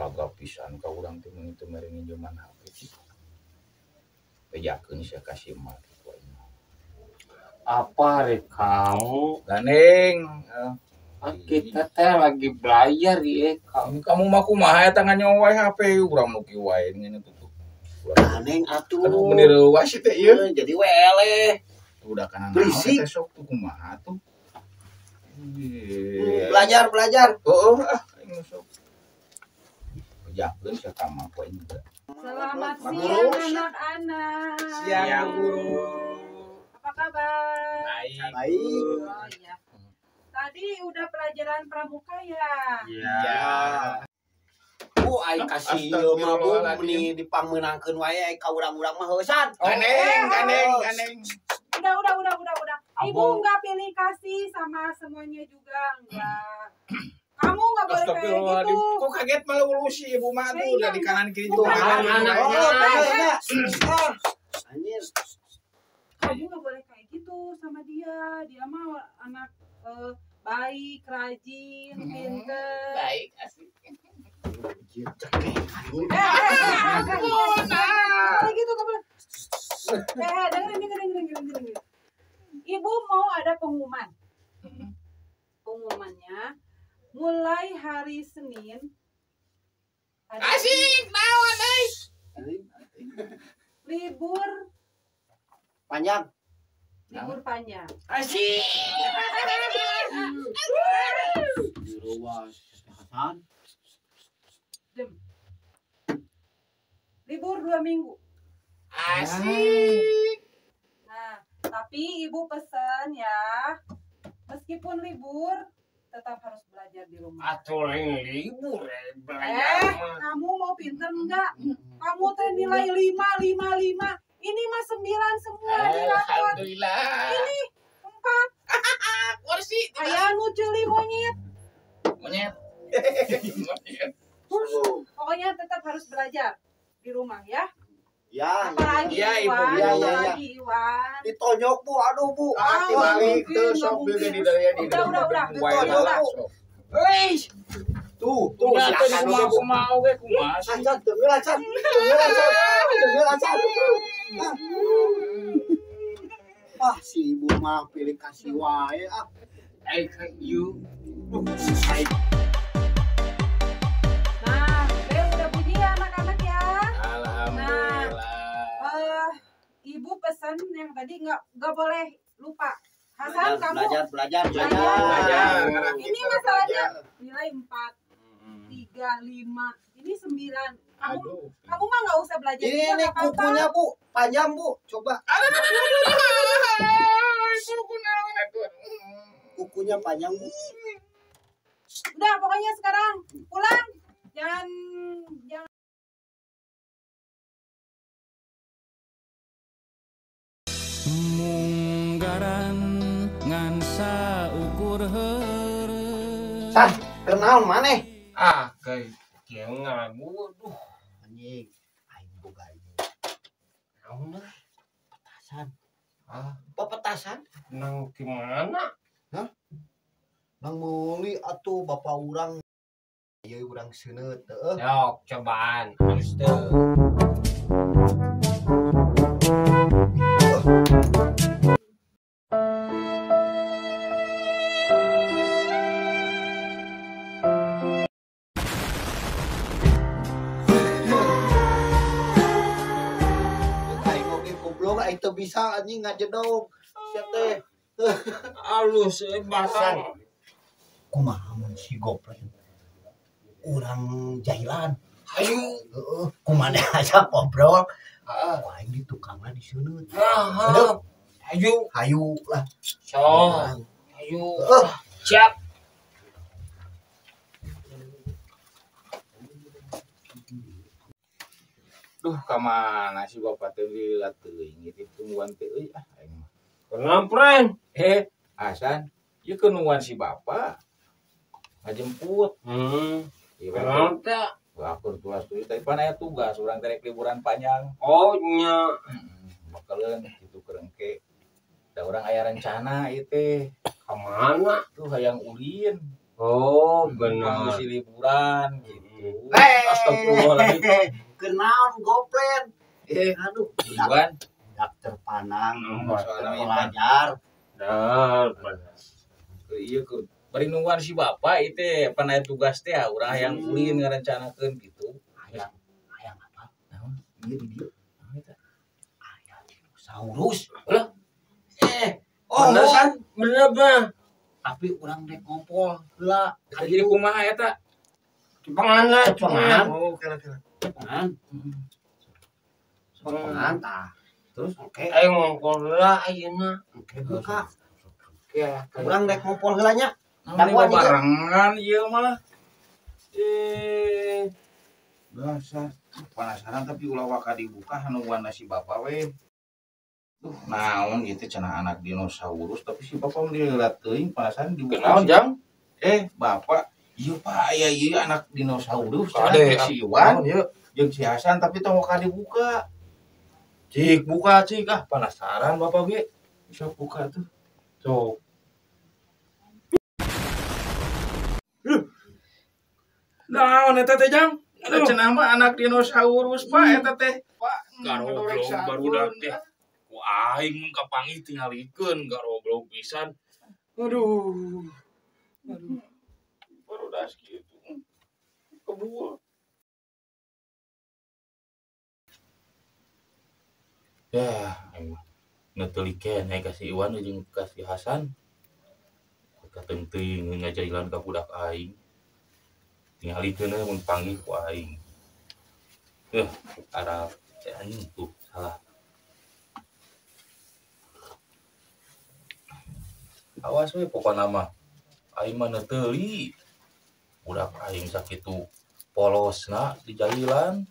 Calaga pisan ka urang teh mun teu mere nginjeman HP sih. Bejakeun sia ka si emak kitu aing. Apa hari kamu? Gandeng. Kita teh lagi belajar ya kamu. Kamu mah kumaha eta nganyo wae HP urang nu kieu wae ngene tuh. Gandeng atuh. Aduh meuni reuwas sih teh ieu. Jadi we eleh. Udah kana naon Berisik. teh sok tuh kumaha tuh. Belajar, belajar. Heeh, ah aing sok. Bejakeun sia ka mah poe aing. Selamat Pak siang Guru. anak-anak. Siang guru. Apa kabar? Baik. Baik. Oh iya. Tadi udah pelajaran pramuka ya? Iya. Bu aing kasih ieu mah Bu meni dipangmeunangkeun wae aing ka urang-urang mah heusan. Gandeng, gandeng, gandeng. Udah. Ibu nggak pilih kasih sama semuanya juga enggak. Kamu nggak boleh kayak gitu. Kok kaget malah ulu si ibu mah tuh Iya, udah di kanan kiri juga. Bukan. Anak-anaknya. Oh, anjir. Kamu nggak boleh kayak gitu sama dia. Dia mah anak baik, rajin, pinter. Baik, asik. Anjir, cekek anjing. Kayak gitu nggak boleh. Dengerin. Ibu mau ada pengumuman. Pengumumannya mulai hari Senin. Asik, naon euy. Libur Panjang. Libur panjang. Asik. Diruas Hasan. Dem. Libur 2 minggu. Asik. Nah, tapi ibu pesan ya, meskipun libur tetap harus belajar di rumah. Atuh lain libur belajar mah. Kamu mau pinter enggak? Kamu teh nilai 5, 5, 5. Ini mah 9 semua di rapor. Alhamdulillah. Ini 4. Kursi. Aya nu ceuli monyet. Monyet. Pokoknya tetap harus belajar di rumah ya. Ya, Apalagi Iya, Ibu. Iwan, Iya, iya, iya. apalagi Iwan. Ditonyok Bu, aduh Bu. Ah, Hati balik tuh mungkin, sok mungkin. beli di dari di Udah. Udah. Euy. Tuh, tuh Udah si tuh Hasan kumaha tuh, Bu. kumaha oge kumaha sih. Hasan, teu Hasan. Teu Hasan. Teu Hasan. Wah, si ibu mah pilih kasih wae ah. Aing ka ieu. Nah, bel udah bunyi ya anak-anak ya. Alhamdulillah. Ibu pesan yang tadi nggak boleh lupa. Hasan, kamu Belajar, belajar, belajar. Belajar. Ini masalahnya nilai 4, 3, 5, ini 9. Kamu Aduh. kamu mah nggak usah belajar Ini juga, nih nggak apa-apa. kukunya Bu, panjang Bu. Coba Aduh. Kuku naon atuh. kukunya panjang Bu. Udah, pokoknya sekarang pulang. Jangan Munggaran ngan saukur heureuy. San, kenal maneh? Ah, kayak kieu ngalagu aduh. Anjing, aing boga ieu. Naon ah? Petasan. Ah, Pepetasan? nang di mana? Nang meuli atuh bapak urang. Ieu urang seuneut heueuh. Sok cobaan halus teu. Aing oge goblok aing teu bisa anjing ngajedog. Sia teh. Halus batang. Kumaha mun si goblok urang jahilan. Hayu. Heeh, kumaha aja ngobrol. Heeh. Ku aing di tukangna diseuneut. Nah, hayu. Hayu lah. Sok, hayu. Heeh. Siap. Duh, ka mana si bapak teh lila teuing itu tungguan teh euy ah aing mah. Kenapa, Pren? Hasan, ieu keur nungguan si bapak. Ngajemput. Ieu Kenapa teh? Aku tulas tulis tapi pan aya tugas urang teh rek liburan panjang. Oh, nya. Bakaleun kitu kerengke. Da urang aya rencana ieu teh. Ka mana? Tuh hayang ulin. Oh, benar. Pangeusi liburan gitu. Astagfirullahaladzim. Kenaon goplen. Aduh, Iwan budak terpanang, terpelajar. Nah, iya ke bari nungguan si bapak itu pan aya tugas teh urang hayang ulin ngarencanakeun gitu. Hayang hayang apa? Naon? Ieu di dieu. Aya dinosaurus. Lah. Oh, bener kan? Bener mah. Tapi urang rek ngompol heula. Jadi kumaha eta? Cepengan lah, cepengan. Oh, kira-kira. Cepengan. Cepengan tah. Terus oke. Ayo ngompol heula ayeuna. Oke, buka. Oke lah. Urang rek ngompol heula nya. Namun barengan ieu mah. Dasar penasaran tapi ulah waka dibuka nungguan si bapak we. Duh, naon gitu cenah anak dinosaurus tapi si bapak mah lihat teuing penasaran dibuka. Naon jang? Bapak, ieu Pak aya ieu anak dinosaurus cenah si Iwan jeung si Hasan tapi tong waka dibuka. Cik buka cik ah penasaran bapak ge. Bisa buka tuh. Sok. Naon eta teh jang? Eta cenah mah anak dinosaurus Pak eta teh. Pak, garoblog barudak teh. Ku aing mun kapanggih tingalikeun garoblog pisan. Aduh. Aduh. Barudak kitu. Kebul. Ya, aing mah neuteli keneh ka si Iwan jeung ka si Hasan. Kateung teuing ngajailan ka budak aing. Tingalikeun we mun panggih ku aing. Arab anjing tuh salah. Awas we pokona mah. Aing mah neuteuli. Budak aing sakitu polosna di jailan.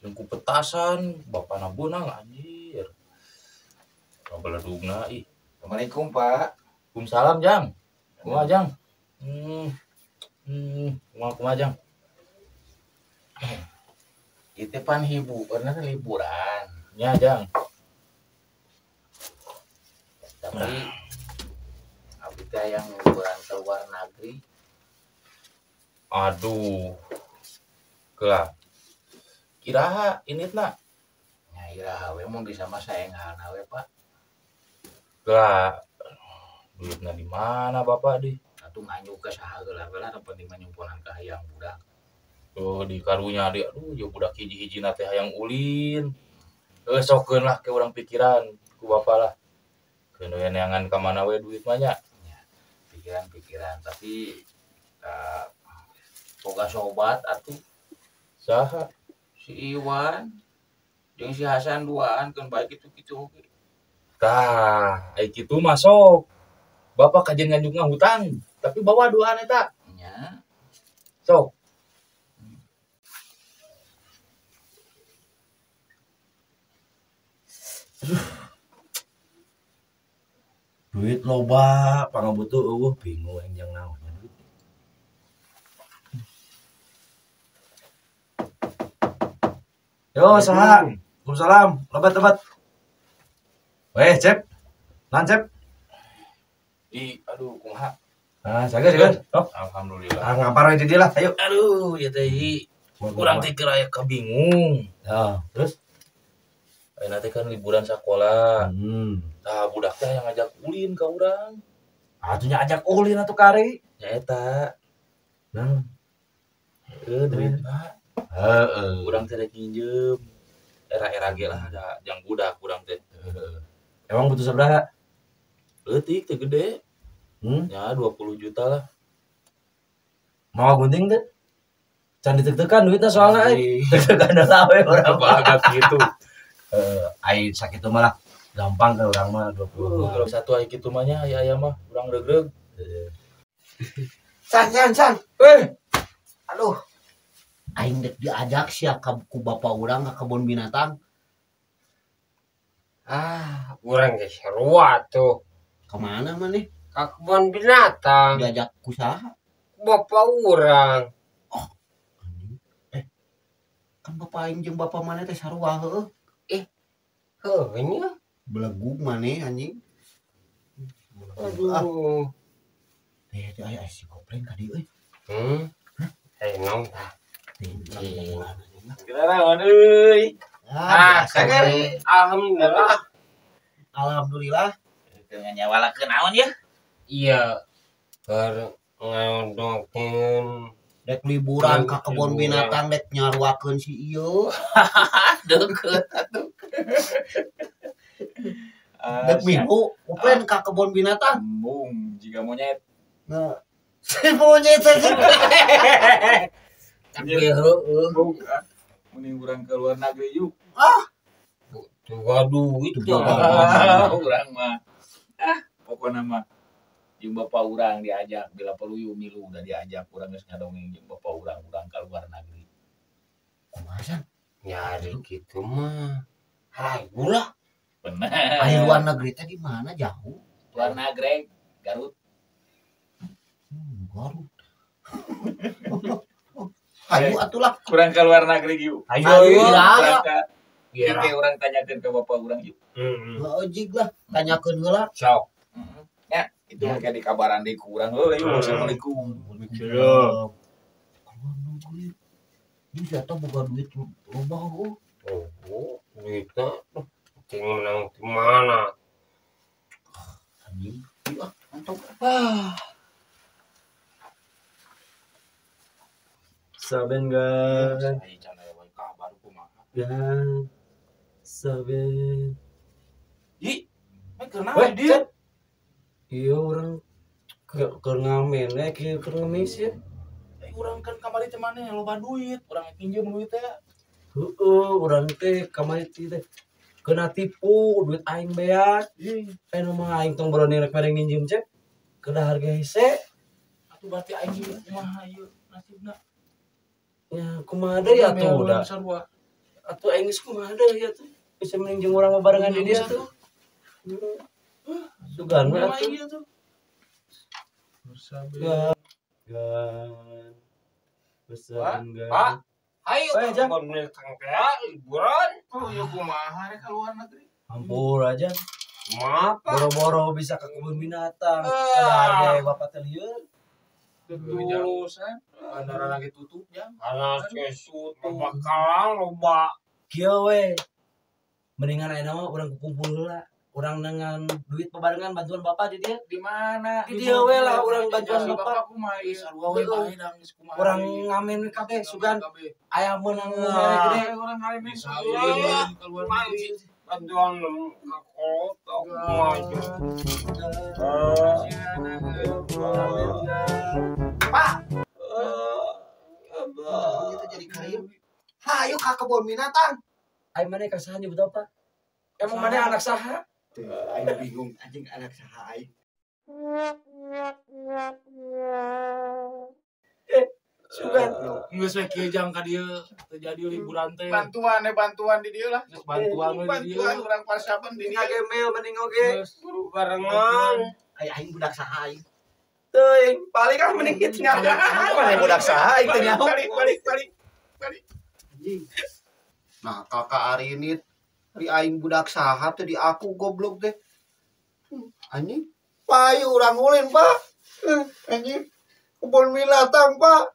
Jeung ku petasan bapana beunang anjir. Kabeledugna ih. Assalamualaikum, Pak. Waalaikumsalam, Jang. Kumaha, Jang? Kumaha Jang? Itu pan hiburan liburan. Ya, Jang. Tapi abdi teh yang liburan ke luar negeri. Aduh. Kelah. Iraha initna. Nya iraha we mun bisa mah saenghalna we, Pak. Kelah. Duitna di mana Bapak di? Atuh nganjuk ke saha heula we lah, nu penting mah nyumpunan ka hayang budak. Oh, di karunya di aduh ya budak hiji-hijina teh hayang ulin. Sokeun lah ke urang pikiran ku bapak lah. Keun we neangan ka mana we duit mah nya. Pikiran-pikiran tapi boga sobat atuh. Saha? Si Iwan jeung si Hasan duaan keun bae kitu-kitu oge. Tah, ai kitu mah sok. Bapak kajian nganjuk ngahutang, tapi bawa duaan eta. Nya. Sok. Duit loba, pangabutuh eueuh bingung aing jang naon duit. Yo, saha? Waalaikumsalam. Lebat-lebat. Weh, Cep. Lan, Cep. Di, aduh, kumaha? Ah, jaga, jaga. Oh. Alhamdulillah. Ah, ngampar we di dieu lah, ayo. Aduh, ya teh. Urang teh keur aya kabingung. Ya, terus ayeuna teh kan liburan sakola. Tah budak teh yang ngajak ulin ka urang. Atuh nya ajak ulin atuh kari. Nya eta. Nah. Duitna. Heeh. Urang teh rek nginjem. Era-era ge lah ada jang budak urang teh. Heeh. Emang butuh sabaraha? Leutik teh gede. Ya 20 juta lah. Mau gunting teh? Can diteg-tegan duitna soalna euy. Teg-tegan heula we urang banget gitu. Ai sakitu mah lah gampang ke urang mah 20. Kalau satu ai kitu mah nya aya mah urang regreg. San san san. Aduh. Aing dek diajak sia ka ku bapak urang ka kebun binatang. Ah, urang ge sarua tuh. Ka mana maneh? Ka kebun binatang. Diajak ku saha? Bapak urang. Oh. Anjing. Kan bapak aing jeung bapak maneh teh sarua heueuh. Heueuh nya. Belegug maneh anjing. Aduh. Teh aya si gopleng ka dieu euy. Naon tah? Naon euy? Ah, alhamdulillah. Alhamdulillah. Teu nyawalakeun naon ya? Iya. Keur ngadokeun dek liburan ka kebon binatang dek nyaruakeun si ieu. Deukeut atuh. Dek minggu upen ka kebon binatang. Embung jiga monyet. Nah, si monyet teh. Tapi heueuh. Mending urang ke luar negeri yuk. Ah, juga duit urang mah. Ah, pokokna mah jeung bapak urang diajak bila perlu yuk milu udah diajak urang geus ngadongeng jeung bapak urang urang ke luar negeri. Kumaha? Nyari kitu mah. Hayu lah. Bener. Ayo luar negeri teh di mana jauh? Luar negeri Garut. Garut. Ayo atulah kurang ke luar negeri yuk. Ayo lah. Iya, urang tanyakeun ke bapak urang yuk. Heeh, jig lah, tanyakeun heula. Sok. Ya, itu kayak di kabaran deui ku urang heuh, yuk. Assalamualaikum. Waalaikumsalam. Keluar negeri. Di jatah boga duit loba heuh. Oh, duitna cing menang di mana? Anjing. Ieu ah, mantap. Ah. Saben gan. Gan. Saben. Ih, kenapa dia? Iya orang keur ngamen we keur ngemis ya. Urang kan kamari teh maneh loba duit, urang pinjem duit teh. Heeh, urang teh kamari teh kena tipu duit aing beak. Anu mah aing tong berani rek mere nginjem cek. Kena harga hese. Atuh berarti aing kumaha ieu nasibna? Ya kumaha deui atuh da. Atuh aing geus kumaha deui atuh. Bisa mending jeung urang mah barengan di dieu atuh. Sugan we atuh. Gan. Gan. Pak, ayo ke kebon binatang teh liburan. Oh, ieu kumaha rek ka luar negeri? Ampur aja. Kumaha? Boro-boro bisa ke kebun binatang. Ada harga bapak teh lieur. Terusan bandara lagi tutup jam. Karena geus bakalan loba. Kieu we. Mendingan ayeuna mah urang kukumpul heula. Urang dengan duit pebarengan bantuan bapak di dia. Di mana? Di dia we lah urang bantuan bapak. Kumaha ieu sarua we bae da geus kumaha. Urang ngamen kabeh sugan aya meunang mere gede. Urang ngamen bantuan ka kolot maju. Pak. Itu jadi karim. Hayu ka kebon binatang. Ai maneh ka saha nyebut apa? Emang maneh anak saha? Aing bingung anjing anak saha aing. Sugan geus we kieu jang ka dieu terjadi liburan teh. Bantuan bantuan di dieu lah. Geus bantuan we di dieu. Bantuan urang parsaban di dieu. Ngagemel mending oge. Buru barengan. Ai aing budak saha aing. Teuing, paling ah mending kieu cenah. Mana budak saha aing teh nyaho. Balik balik balik. Balik. Anjing. Nah, kakak Arinit ari aing budak saha teh di aku goblok teh. Anjing, payu urang ulin, Pak. Anjing, kebon binatang, Pak.